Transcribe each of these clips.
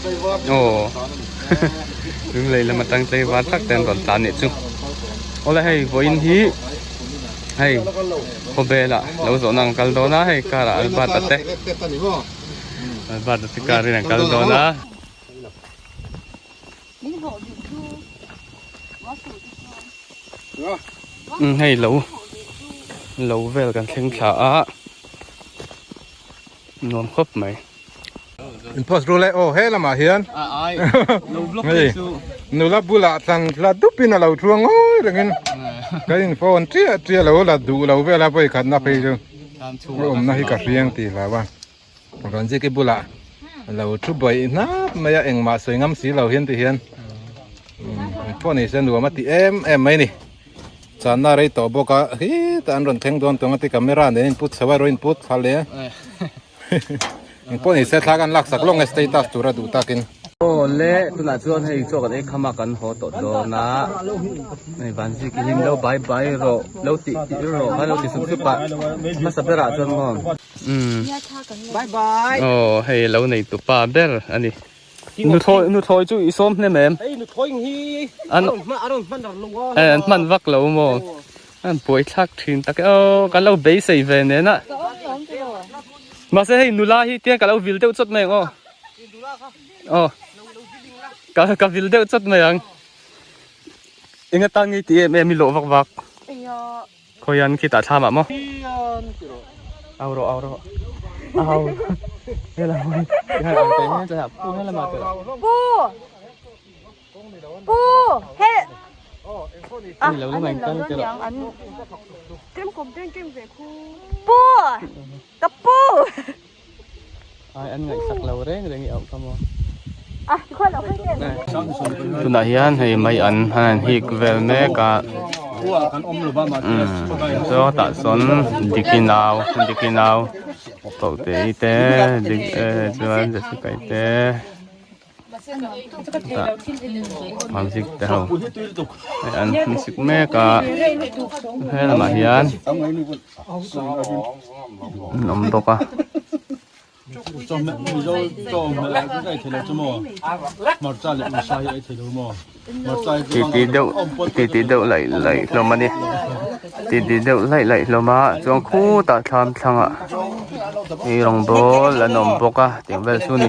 Aw Lunglei lam atang tlaivar tak te an rawn tlan nih chu. Awle hei vawiin hi hei khawvelah lo zawhna an kal dawn a hei car ah Albert a te Albert a te car in an kal dawn a. Hei lo lo vel kan thleng thla a nuam khawp mai. In post ru le aw he lamah hian hei nula bulah thlan thla dupin a lo thu a ngawi rengin ka in phone chiah chiah lo la duh lo vel a vawi khatna phei chu a awmna hi ka hriang tih hlau a Ranjit-i bulah a lo thu bawih hnap mai a engmah sawi ngam si lo hian ti hian pawh ni se nuam a ti em em mai a ni channa rei tawh bawk a hetah an rawn thleng dawn tawng a ti camera nen in put chho a rawh in put thla leh a. Engpawh ni se thla kan laksak lawng e status tura duh takin. Aw le tunah chuan hei chaw kan ei kham a kan haw tawh dawn a hei Vanziki hi lo bai bai rawh lo tih tih rawh khan lo ti sup sup a hmasa berah chuan maw umm aw hei lo nei tu pa ber a ni nuthlawi nuthlawi chu i sawm hnem em an an hman vak lo maw An buai thlak thin tak e aw kan lo beisei ve nen a mahse hei nula hi tiang ka lo vil deuh chawt mai ang aw aw ka ka vil deuh chawt mai ang eng atan nge tih em em i lawh vak vak khawian khitah thlam ah maw au rawh au rawh au helai hei ang te nge pu helamah te pu Pu he a an in lo dawn niang an kem kawm ten kem ve khu Pu ka pu ai an ngaihsak lo reng reng i auh kha maw a tikhuan lo khan ken tunah hian hei mai an han hik vel mek a saw tah sawn diki nau diki nau koh te i te dik chuan jessica i te. Music te ho an music mek a he lamah hian an awm bawk a. Titi deuh titi deuh laih laih hlawm a ni titi deuh laih laih hlawm a chuan khutah thlam thlangah ei rawngbawl an awm bawk a tiang vel chu ni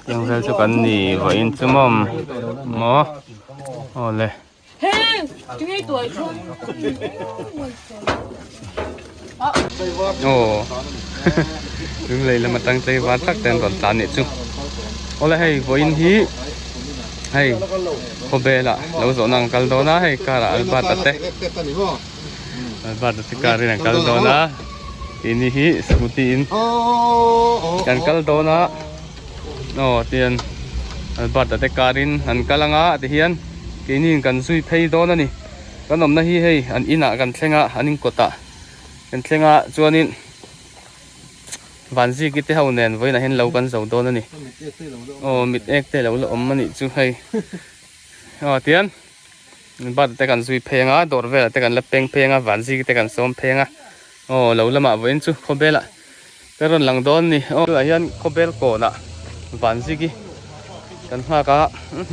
tiang vel chu kan ni vawiin chu maw maw aw le. Aw Lunglei lam atang tlaivar tak te an rawn tlan nih chu awle hei vawiin hi hei khawvel ah lo zawhna an kal dawn a hei car ah Albert a te Albert a te car in an kal dawn a keini hi scooty in kan kal dawn a aw tian Albert a te car in an kal anga tihian keini in kan zui phei dawn a ni kan awmna hi hei an inah kan thleng a an inkawtah kan thleng a chuanin Vanziki te ho nen vawiinah hian lo kan zo dawn a ni. Aw mit ek te lo la awm a nih chu hei. Aw tian bus te kan zui phei anga dawr velah te kan la peng phei anga Vanziki te kan sawm phei anga aw lo lamah vawiin chu khawbelah ka rawn lang dawn a ni. Aw tunah hian khawbel kawnah Vanziki kan nghak a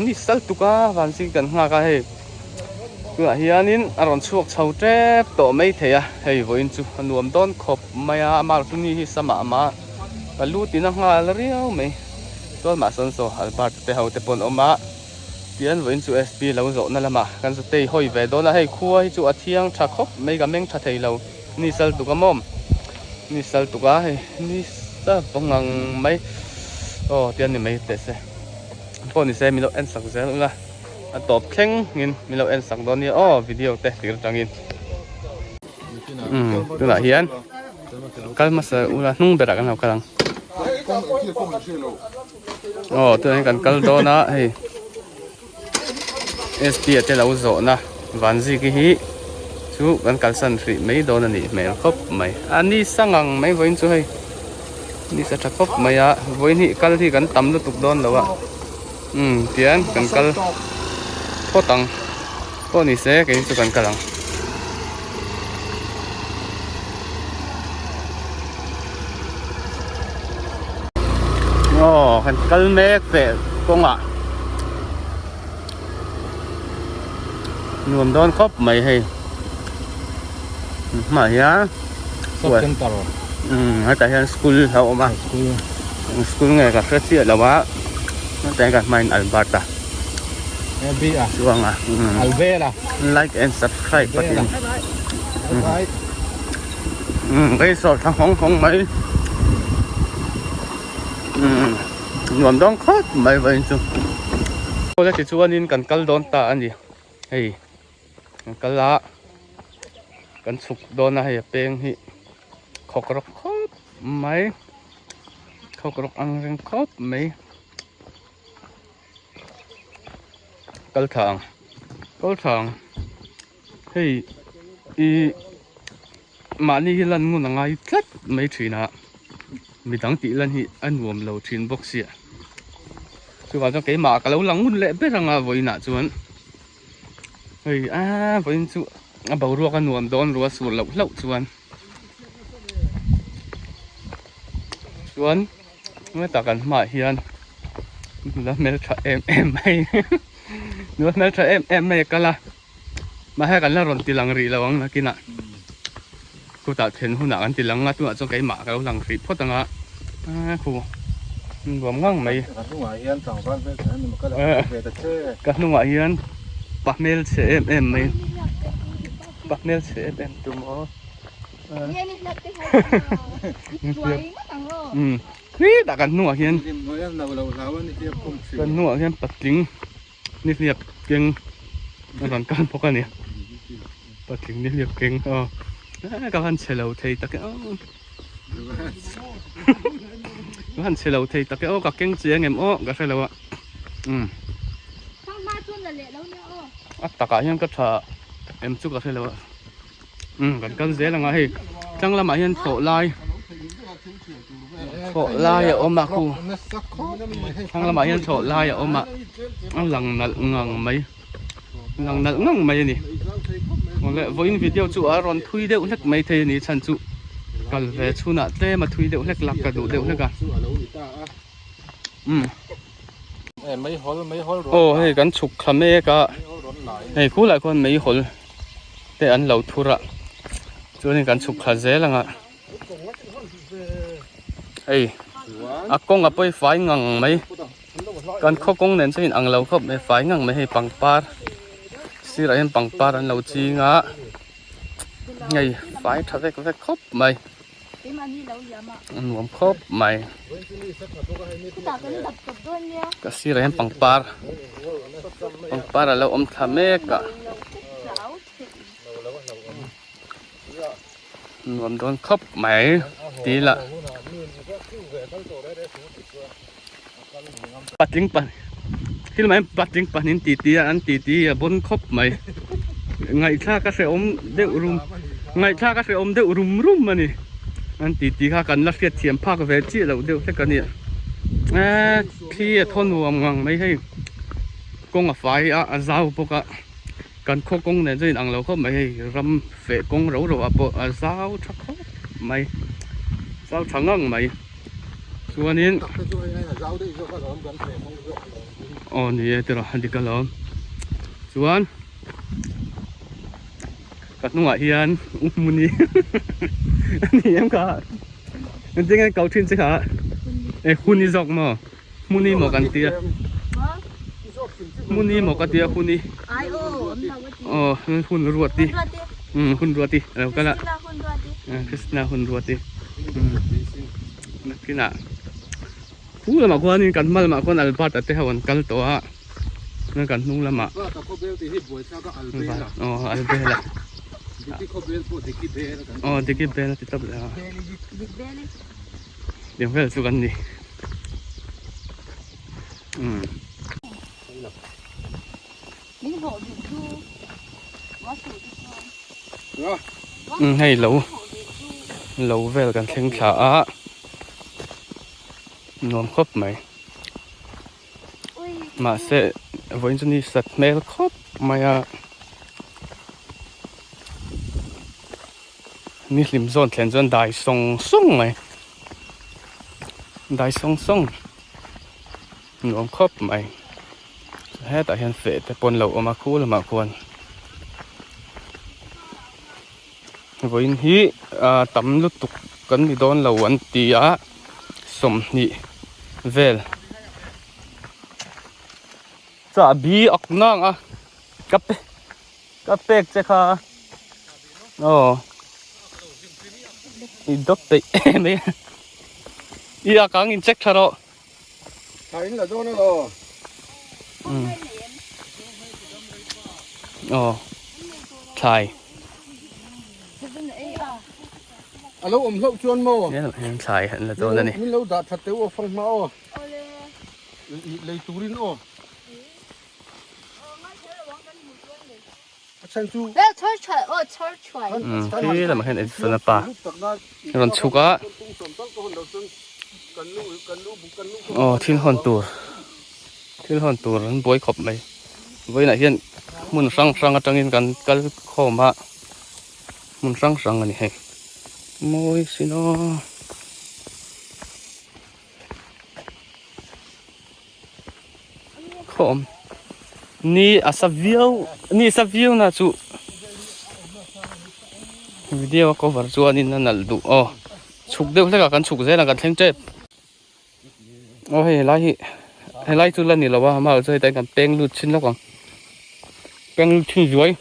ni sal tuk a Vanziki kan nghak a hei. Tunah hianin a rawn chhuak chho tep tawh mai thei a, hei vawiin chu a nuam dawn khawp mai a, amah chu ni hi samah amah ka lu tina nghal riau mai, chuan mah sawn saw Albert te ho te pawh an awm a, tian vawiin chu SP lo zawhna lamah kan zu tei hawi ve dawn a, hei khua hi chu a thiang tha khawp mai ka meng tha thei lo, ni sal tuk a mawm, ni sal tuk a hei ni sa vawng ang mai aw tian ni mai teh se pawh ni se min lo en sak zel ula. A tawp thleng in min lo en sak dawn nia aw video te tir atangin umm tunah hian kal hmasa ula hnung berah kan lo kal ang aw tunah hian kan kal dawn a hei sp a te lo zawhna vanziki hi chu kan kalsan hrih mai dawn a nih hmel khawp mai a ni sang ang mai vawiin chu hei ni sa tha khawp mai a vawiin hi kal hi kan tam lutuk dawn lo a. Umm tian kan kal phawt ang pawh ni se kei chu kan kal ang. Aw kan kal mek feh kawngah nuam dawn khawp mai hei hmaah hian Sub center umm hetah hian school a awm a school nge ka hre chiah lo a hetah hian ka hmain Alberta chuang a like and subscribe a tih umm ka insawr thla nghawng nghawng mai umm nuam dawn khawp mai vawiin chu awle tichuanin kan kal dawn ta a ni hei kan kal a kan chhuk dawn a hei a peng hi khawk rawk khawp mai khawk rawk ang reng khawp mai. Kal thla ang kal thla ang hei ih mahni hi lan ngun a ngai tlat mai thin a midang tih lan hi a nuam lo thin bawk sia chuvang chuan keimah ka lo lang ngun leh ber ang a vawiinah chuan hei aaa vawiin chu a boruak a nuam dawn rua sur loh hlauh chuan chuan. Heta kan hmaah hian nula hmeltha em em mai nula hmeltha em em mai a kal a mahse kan la rawn ti lang rih lo ang nakinah kutah thlen hunah kan ti lang a tunah chuan keimah ka lo lang hrih phawt ang a khu nuam ngang mai ka hnungah hian tlangval hmelchhe em em a kal a ve ta che ka hnungah hian pa hmelchhe em em mai pa hmelchhe em em tu maw. Khitah kan hnungah hian kan hnungah hian patling nihliap keng a rawn kal bawk a ni patling nihliap keng aw ka han chhe lo thei tak e aw ka han chhe lo thei tak e aw ka keng chiang em aw ka hre lo a um a takah hian ka tha em chu ka hre lo a. Umm kan kal zel ang a hei tlang lamah hian thlawh lai thlawh lai a awm a khu thlang lamah hian thlawh lai a awm a a lang nalh ngang mai lang nalh ngang mai a ni awle vawiin video chu a rawn thui deuh hlek mai thei a ni chhan chu kal ve chhunah tlem a thui deuh hlek lak ka duh deuh hlek a umm aw hei kan chhuk thla mek a hei khulai khuan meihawl. te an lo thur a chuanin kan chhuk thla zel ang a hei a kawng a pawi fai ngang mai kan khaw kawng nen chuan in ang lo khawp mai fai ngang mai hei pangpar sirah hian pangpar an lo ching a hei fai tha vek vek khawp mai. A nuam khawp mai ka sirah hian pangpar pangpar a lo awm thla mek a nuam dawn khawp mai tih lah patling pahnih thil mai patling pahnih an ti ti a an ti ti a bawn khawp mai ngaihthlak a hrehawm deuh rum ngaihthlak a hrehawm deuh rum rum a ni an ti ti kha kan la hriat thiam phak ve chiah loh deuh hlek a nia eee thli a thaw nuam ngang mai hei kawng a fai a a zau bawk a kan khaw kawng nen chuan inang lo khawp mai hei ram feh kawng ro ro ah pawh a zau tha khawp mai zau tha ngang mai. Chuanin aw ni e tiraw a dik alawm chuan ka hnungah hian u hmuni a ni em kha engtin nge kau thin che kha e huni zawk maw hmuni maw kan tia hmuni maw ka tia huni aw hun ruati umm hun ruati a lo kal a Krishna hun ruati. Nakinah khu lamah khuanin kan hma lamah khuan Albert a te ho an kal tawh a chuan kan hnung lamah aw Albela aw Diki bel a ti tawp leh a tiang vel chu kan ni umm. Hei lo lo vel kan thleng thla a nuam khawp mai mahse vawiin chu ni sat hmel khawp mai a ni hlim zawn thlen chuan dai sawng sawng mai dai sawng sawng. Nuam khawp mai. Hetah hian feh te pawn lo awm a khu lamah khuan vawiin hi ah tam lutuk kan ni dawn lo an ti a 20 vel chahbi ak nang a ka pe ka pek che kha aw i dawt peih em mai a i a kang in check tha rawh. Thla in la dawn alo. Aw thlai. Alo awm hlauh chuan maw? Hian thlai an la dawn a ni. Min lo dah that teuh aw fang hma aw. Lei turin aw. Khi lamah hian Edison-a pa a rawn chhuk a aw thil hawn tur thil hawn tur an buai khawp mai vawiinah hian hmun hrang hrang atangin kan kal khawm a hmun hrang hrang a ni hei mawi sin aw. Khawm ni a sa viau ni a sa viau na chu video a cover chuanin a nalh duh aw chhuk deuh hlek a kan chhuk zel a kan thleng tep aw hei helai hi helai chu la ni lo a amah chu heta kan peng lut chin lawk ang peng lut chin zuai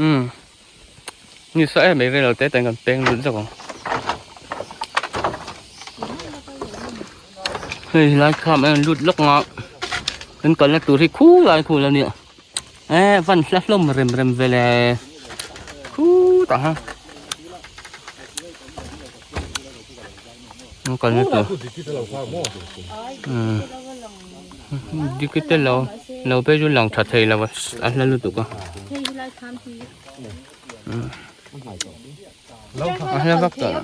umm ni sa em mai rel te te kan peng lut zawk ang hei helai kham a lut lawk nga kan kalna tur hi khu lai khu la nia e van hla hlawm rem rem vele khu tah ha an kalna tur umm dikite lo lo phei chu lang tha thei lo a hla lutuk a. A hla vak tawh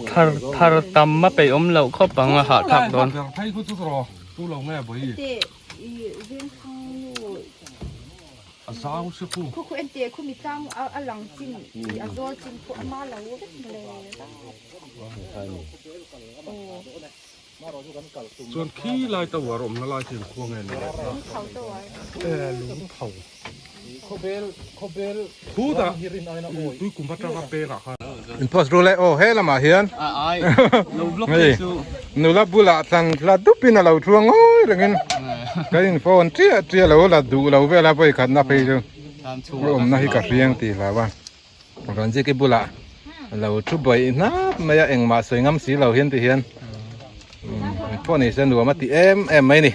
Thar thar tam a peih awm loh khawp ang a hahthlak dawn. Chuan khi lai tower awmna lai khi khua nge ni leh lungtho khutah tuikum atanga pengah khan in post ru le aw he lamah hian hei nula bulah thlan thla dupin a lo thu a ngawi rengin ka in phone chiah chiah lo la duh lo vel a vawikhatna phei chu a awmna hi ka hriang tih hlau a. Ranjit-i bulah lo thu buai hnap mai a engmah sawi ngam si lo hian ti hian pawh ni se nuam a ti em em mai ni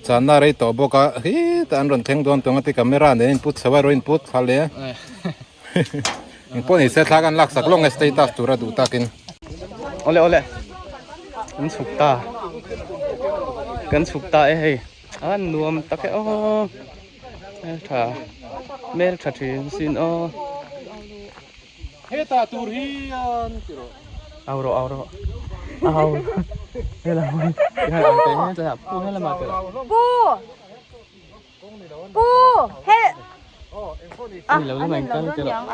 channa rei tawh bawk a hetah an rawn thleng dawn tawng a ti camera nen in put chho a rawn input thla le eng pawh ni se thla kan lak sak lawng e status tur a duh takin. Awle awle kan chhuk ta kan chhuk ta e hei a nuam tak e aw. Hmeltha hmeltha thin sin aw. Heta tur hian ti rawh. Au rawh au rawh. Au. Hela hoi. Hela au te hela pu hela ma te. Pu. Pu. He. Ni lo lamah in kal te rawh.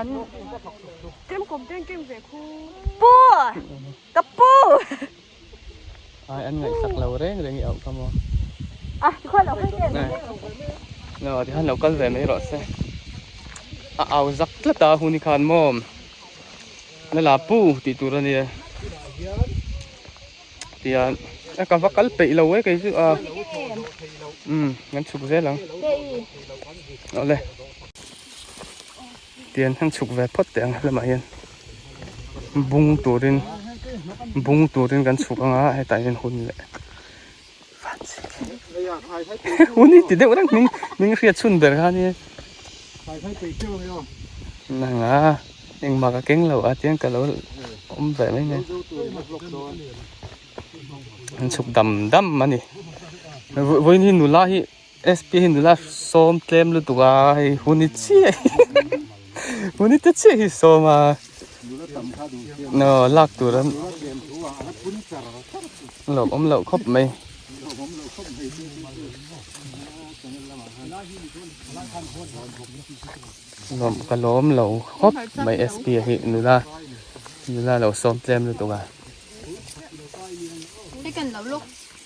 Pu. Ka pu. Ai an ngaihsak lo reng reng i auh kha maw. A tikhuan lo kal ve. No tikhan lo kal ve mai rawh se. A au zak tlat a hun hi khan maw. Na la pu tih tur a nia. Tian a ka va kal peih lo e kei chu a. Um kan chhuk zel ang. Awle. Tian han chhuk ve phawt teh ang helamah hian bung turin bung turin kan chhuk anga hetah hian hun leh hun hi ti deuh reng hming hming hriat chhun ber kha ania nanga engmah ka keng lo a tiang ka lo awm ve mai mai an chhuk dam dam a ni vawiin hi nula hi. SP hi nula sawm tlem lutuk a hei hun i chiah hun i te chiah hi sawm a. No lak tur an lawm awm loh khawp mai. Lawm ka lawm lo khawp mai SP a hi nula nula lo sawm tlem lutuk a.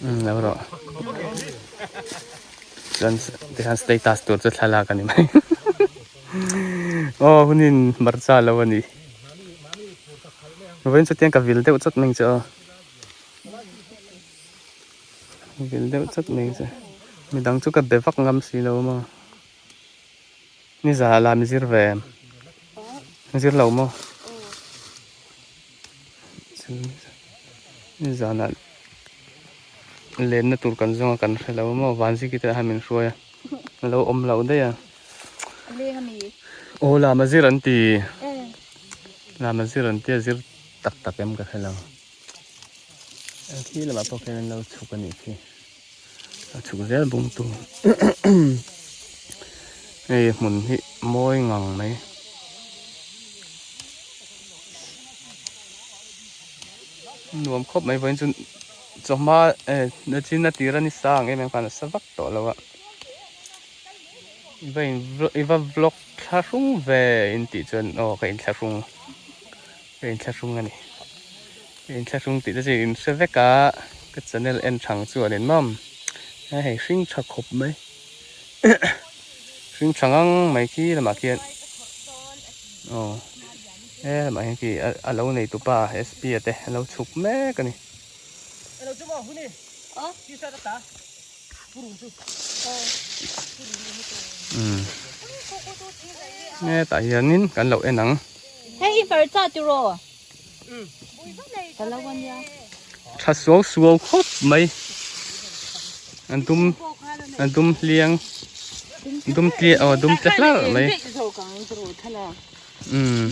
Umm lo rawh. Chuan tikhan status tur chu thlalak a ni mai. Aw hunin hmarcha lo a ni. Vawiin chu tiang ka vil deuh chawt mai ang che aw. Vil deuh chawt mai ang che. Midang chu ka be vak ngam si lo maw. Ni za la mi zir ve em? Zir lo maw? Ni zanah lenna tur kan zawng a kan hre lo maw Vanziki te ah min hruai a a lo awm loh daih a. Aw lama zir an ti lama zir an tia zir tak tak em ka hre lo. Khi lamah pawh khian an lo chhuk a nih khi. A chhuk zel bung tu hei hmun hi mawi ngang mai nuam khawp mai vawiin chu chawhma eh nachin a tir a ni sa ang em em khan a sa vak tawh lo a i va in i va vlog thlahrung ve in tih chuan aw ka inthlahrung ka inthlahrung a ni. Inthlahrung tih te chu in hre vek a, ka channel en thang chu an in mawm a hei hring tha khawp mai hring tha ngang mai khi lamah khian aw he lamah hian khi a lo nei tupa sp a te a lo chhuk mek a ni. Umm hetah hianin kan lo en ang. Hei i hmarcha tiraw? Tha suau suau khawp mai an dum an dum hliang dum tliah aw dum tle hlar mai umm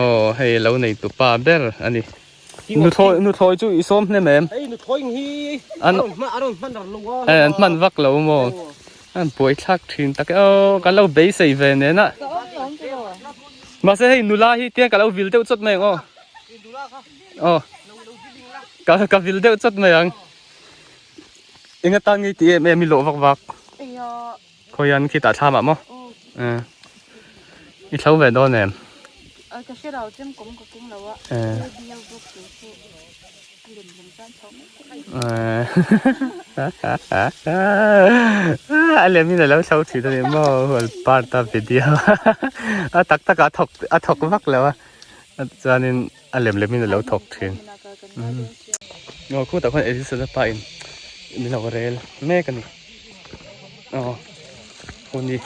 aw hei lo nei tu pa ber a ni nuthlawi nuthlawi chu i sawm hnem em an an hman vak lo maw an buai thlak thin tak e aw kan lo beisei ve nen a. Mahse hei nula hi tiang ka lo vil deuh chawt mai ang aw. Aw. Ka ka vil deuh chawt mai ang. Eng atan nge ti em em i lawh vak vak. Khawian khitah thlam ah maw. I thlo ve dawn em? Ka hre lo chem kawm ka keng lo a. A lem in a lo chho thin a ni maw hual part a video a tak tak ah thawk a thawk vak lo a chuanin a lem lem in a lo thawk thin aw khutah khuan Edison a pa in min lo rel mek a ni aw hun hi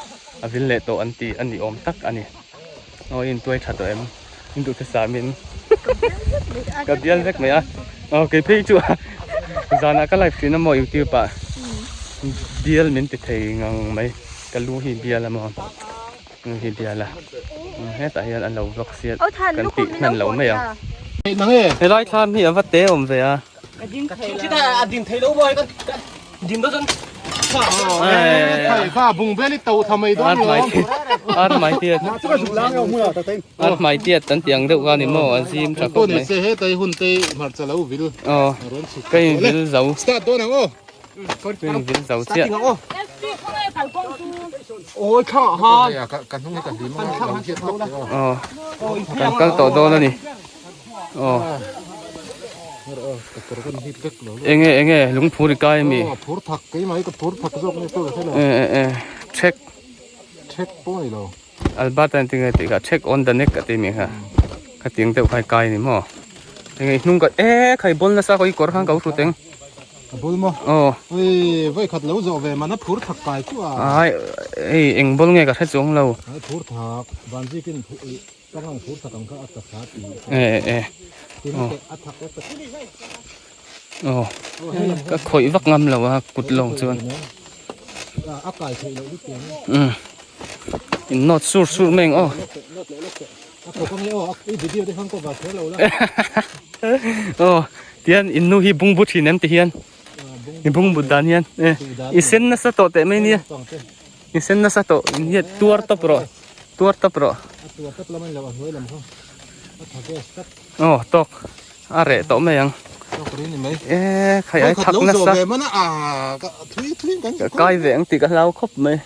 a vil leh tawh an ti a ni awm tak a ni aw i intuai tha tawh em in duh thasa min ka bial vek mai a aw kei phei chu zanah ka live thin a maw youtube ah bial min ti thei ngang mai ka lu hi bial a maw lu hi bial a hetah hian an lo vlog sial kan tih hman lo mai ang helai thlam hi a va te awm ve a. Ar hmai tiat kan tih ang deuh kha ni maw a zim tha khawp mai aw ka in vil zo ka in vil zo chiah aw kan kal tawh dawn a ni. Aw. Enge enge lungphur i kai ami? Aw phur thak keimah hi ka phur thak zawk nge chu ka hre lo. E e e check. Check pawh ni lo. Albert an ti nge tih kha check on the neck a ti mi kha. Kha tiang deuh kha i kai ni maw. Enge i hnung ka e khai ball nasa khaw i kawr khan ka u hrut eng. A ball maw? Aw. Ui vawi khat lo zawh ve man a phur thak kai chu a. Ai ei eng ball nge ka hre chuang lo. Ai phur thak vanzikin Pangang phur thak ang kha a taksa ti. E e. Aw. Ka khawih vak ngam lo a kut lawng chuan. A kai theih loh lutuk ang. Um. In nawt sur sur mai ang aw. A thawk ang e aw i video te khan ka va kher lo la. Aw tian in nu hi bungbu thin em ti hian. I bungbu dan hian e i sen nasa tawh teh mai nia. I sen nasa tawh in hian tuar tawp rawh tuar tawp rawh. A tuar tawp lam a ni lo a hnuai lam kha. Aw tawk a reh tawh mai ang. E khai ai thak nasa. Ka kai ve ang tih ka hlau khawp mai.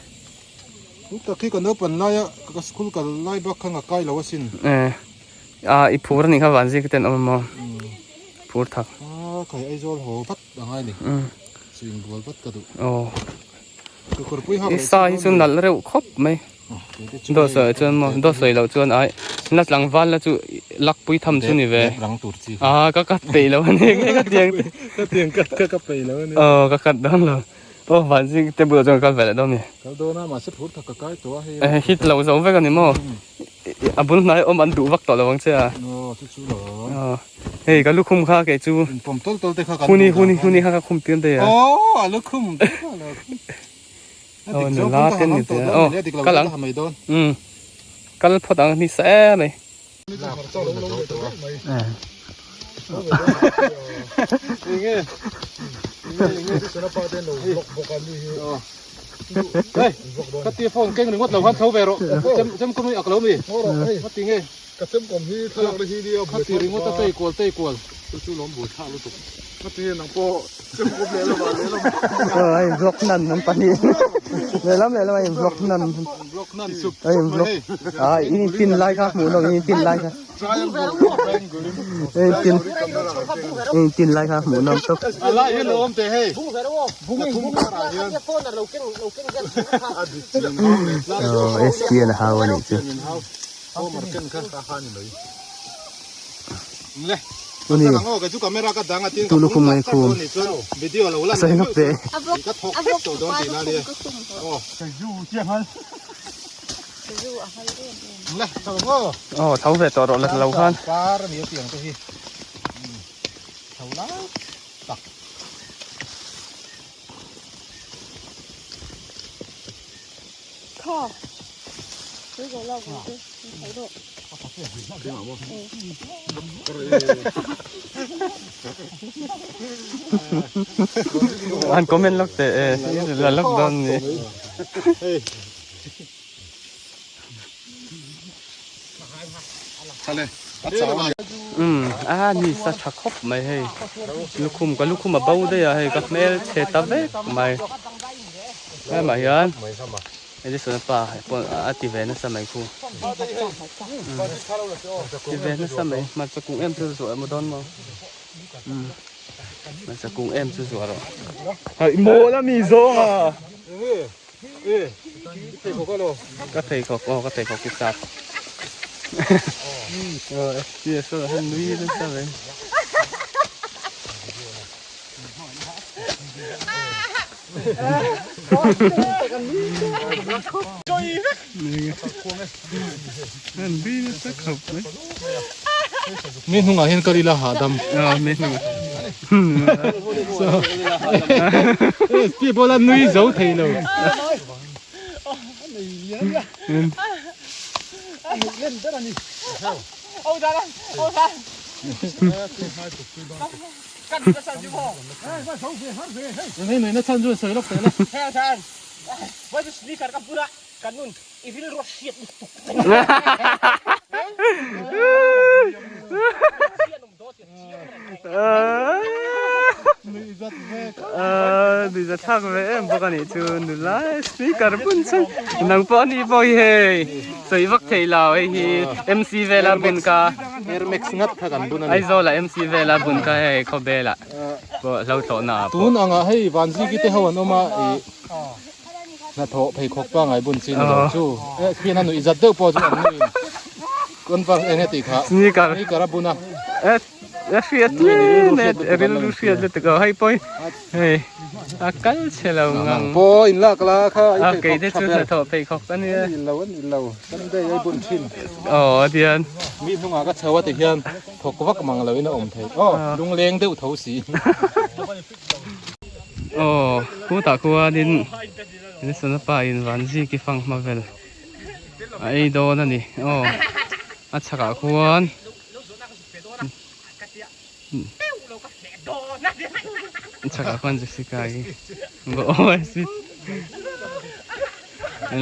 E a i phur anih kha vanzika ten awm maw phur thak. Aw i sa hi chu nalh reuh khawp mai. Dawt sawi chuan maw dawt sawi loh chuan ai na tlangval la chu lak pui tham chu ni ve a ka cut peih lo a ni nge ka tiang ka tiang cut kha ka peih lo a ni aw ka cut dawn lo aw vanzing te bulah chuan ka kal ve leh dawn a ni kal dawn a mahse phur tak ka kai tawh a hei eh hit lo zo vek a ni maw a bul hnai awm an duh vak tawh lo ang che a aw chu chu lo aw hei ka lukhum kha kei chu inpawm tawl tawl te kha kan huni huni huni kha ka khum tir daih a aw a lukhum te kha lo Aw nula te ni te aw kal ang umm kal phawt ang ni sa em mai. Aw a in vlog nan an pahnih lehlam lehlam a in vlog nan a in vlog ah in in tin lai kha hmuh nawm in in tin lai kha in tin in tin lai kha hmuh nawm tawp. Aw SP an hau a nih chu. Uni tu lukhum ngai khum sawi lawk teh aw tho ve tawh rawh la lo khan. An comment lawk teh e la lawk dawn ni. Umm a ni sa tha khawp mai hei lukhum ka lukhum a bo daih a hei ka hmel chhe ta vek mai hemah hian. Edison a pa pawh a ti ve nasa mai khu. Ti ve nasa mai. Hmarcha kung em chu zuah emaw dawn maw? Hmarcha kung em chu zuah rawh. Hei mawl a mi zawng a. Ka pheikhawk aw ka pheikhawk hi sap. Aw SPS a han nui nasa mai. Mi hnungah hian ka rila hahdam. Mi hnungah. Pi bola nui zo thei lo. Nuihza thlak ve em bawk a nih chu nula speaker bun chu nang pawh ani pawh hi hei sawi vak theih lo hei hi MC vela bun ka Air Max ngat kha kan bun a ni. Aizawl ah MC vela bun ka hei khawvel ah pawh hlo thlawh na ah pawh. Tun ang ah hei Vanziki te ho an awm a ih hnathawh pheikhawk pangai bun chi ni lo chu eh khian a nuih zat deuh pawh chu an nuih converse eng nge tih kha sneaker sneaker a bun a. Eh a hriat hle mai a rilru hriat lutuk a hei pawh hi hei a kal chhe lo ngang. Pawh in lak la kha i pheikhawk kei te chu hnathawh pheikhawk a nia. An lo an lo Sunday ai bun thin. Aw a tian. Mi hnungah ka chho a ti hian thawk vak mang lo in a awm thei. Aw lungleng deuh tho si. Aw khutah khuanin Nelson-a pa in Vanziki fang hma vel a ei dawn a ni. Aw a chhakah khuan. Chhakah khuan Jessica hi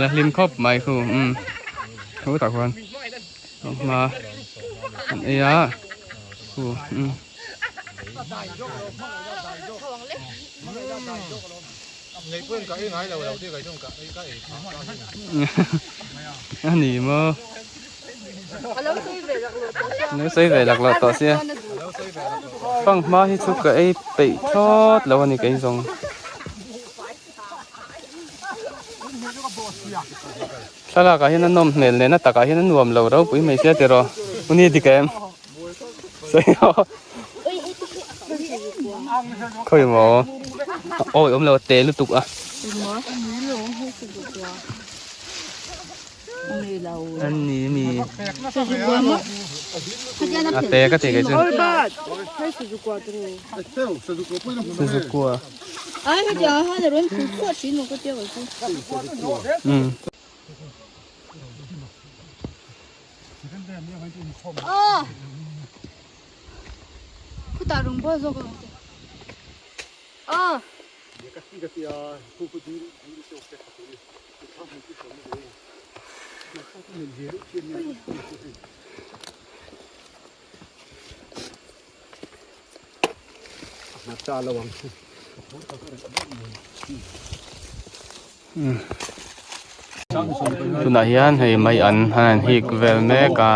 la hlim khawp mai khu umm khutah khuan hma. An ei a khu umm. A ni maw. Lo sawi ve lak lo tawh sia. Fanghma hi chu ka ei peih thlawt lo a ni kei zawng. Thlalak ah hian a nawm hmel nen a takah hian a nuam lo ropui mai sia tiraw u ni dik em sawi haw khawi maw awi awm lo a te lutuk a an ni mi a te ka ti kei chu Sazukua umm. Tunah hian hei mai an han hik vel mek a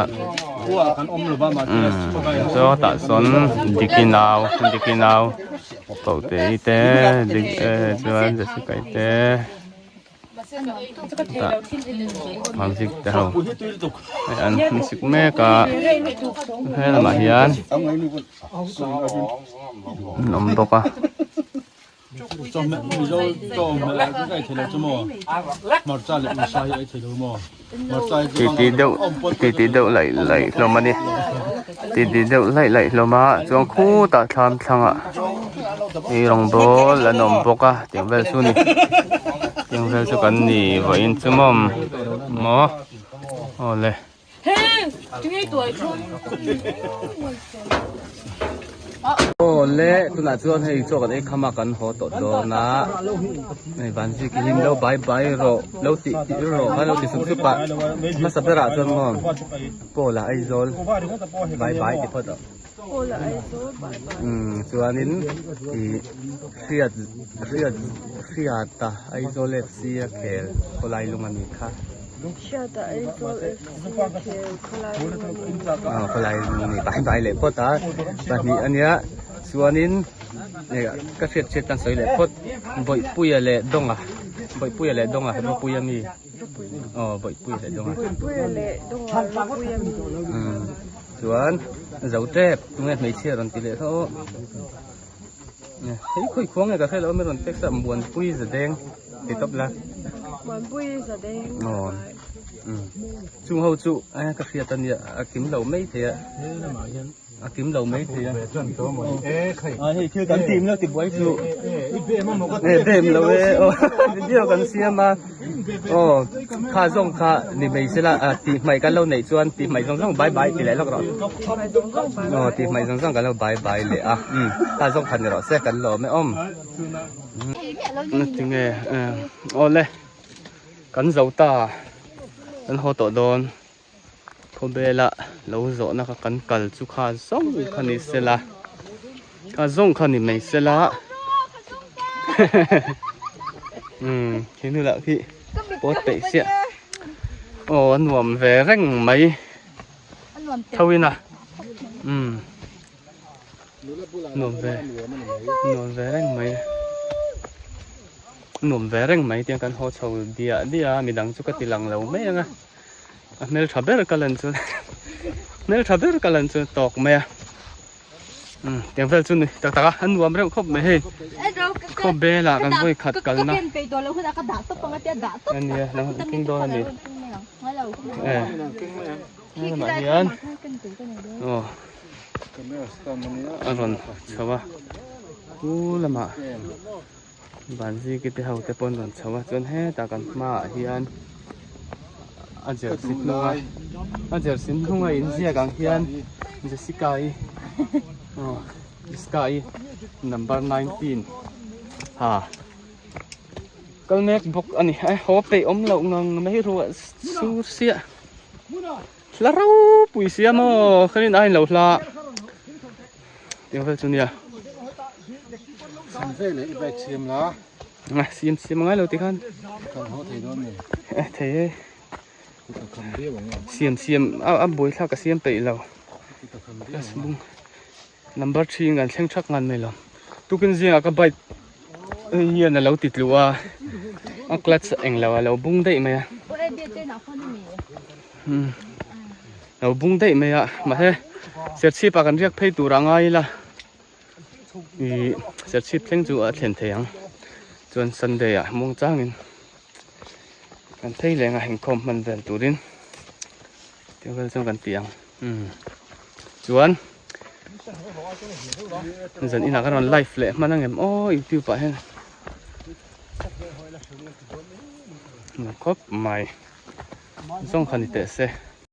chaw tah sawn diki nau diki nau koh te i te dik chuan jessica i te. Music te ho hei an music mek a he lamah hian an awm bawk a. Titi deuh titi deuh laih laih hlawm a ni titi deuh laih laih hlawm a chuan khutah thlam thlangah ei rawngbawl an awm bawk a tiang vel chu ni tiang vel chu kan ni vawiin chu mawm maw awle. Awle tunah chuan hei chaw kan ei kham a kan haw tawh dawn a hei vanziki hi lo bai bai rawh lo tih tih rawh kha lo ti sup sup a hmasa berah chuan maw Paul a Aizawl bai bai ti phawt a. Umm chuanin ih hriat hriat hriata Aizawl FC a khel khawlai lung a nih kha. Hriata Aizawl FC a khel khawlai lung a nih. Aw khawlai lung a ni bai bai leh phawt a pahnih a nia chuanin ka hriat hriat tan sawi leh phawt Bawihpuia leh Dawnga Bawihpuia leh Dawnga Rawpuia mi aw Bawihpuia leh Dawnga. Bawihpuia leh Dawnga Rawpuia mi. Chuan zo tep tunge hmeichhia rawn ti leh tho hei khawi khuang nge ka hre lo a mi rawn text a Muanpui Zadeng ti tawp la Muanpui Zadeng aw um chung ho chu a ka hriat a nia a kim lo mai thei a a kim lo mai thei a a hei thil kan tim lo ti buai chu e bem lo e aw video kan siam a. Aw kha zawng kha ni mai sela ah tih hmaih kan lo neih chuan tih hmaih zawng zawng bai bai ti leh lawk rawh aw tih hmaih zawng zawng kan lo bai bai leh a umm kha zawng kha ni rawh se kan lawm e awm tinge aw le kan zo ta kan haw tawh dawn khawvela lo zawhna kha kan kal chu kha zawng kha ni sela kha zawng kha ni mai sela umm khi hnu lah khi pawt peih siah aw a nuam ve reng mai tho in a umm nuam ve nuam ve reng mai nuam ve reng mai tiang kan haw chho diah diah a midang chu ka ti lang lo mai ang a. A hmeltha ber ka lan chuan hmeltha ber ka lan chuan tawk mai a umm tiang vel chu ni tak tak a a nuam reuh khawp mai hei khawbel ah kan vawi khat kal na a nia nang i keng dawn a ni e helamah hian aw a rawn chho a pu lamah Vanziki te ho te pawh an rawn chho a chuan hetah kan hmaah hian a jersey hnunga a jersey hnunga inziak ang hian Jessica i aw Jessica i number 19 ha kal mek bawk a ni a haw peih awm loh ngang mai ruah sur siah. Hla ropui sia maw ka rin aiin lo hla tiang vel chu nia. San vel leh i bike siam la. A siam siam angai lo tikhan. Kan haw thei dawn ni. Eh thei e. Siam siam a buai thlak ka siam peih lo. Number 3 in kan thleng thak ngan mai lo. Tukin zingah ka bike hian a lo ti tlu a, a clutch eng lo a lo bung daih mai a. Lo bung daih mai a, mahse Serchhip ah kan riak phei tur a ngai ila ih Serchhip thleng chu a thlen thei ang. Chuan Sunday ah muang changin kan phei leng a inkhawm hman vel turin tiang vel chuan kan ti ang. Umm chuan zan inah ka rawn live leh hman angem aw youtube ah hian nuam khawp mai zawng kha ni teh se.